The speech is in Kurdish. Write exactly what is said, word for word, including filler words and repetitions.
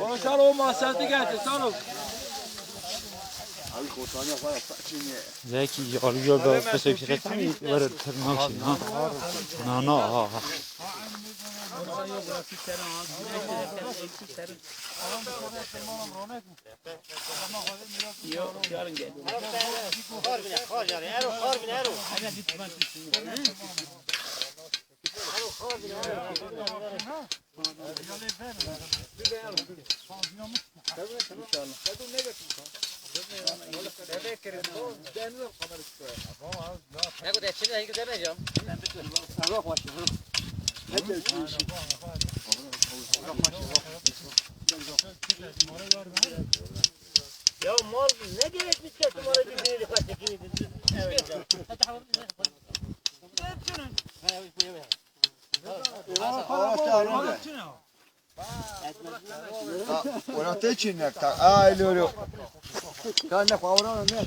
O sar o maseti geldi, sar o. Zekî, alî ya be qisê bir şey, were tırnak şey, ha. Na, na, ha, ha. Ya mal ne gerek biz kesin oraya bir şey kaç tekini. Ora te çin ne? Ay loro. Ka ne, ora ne?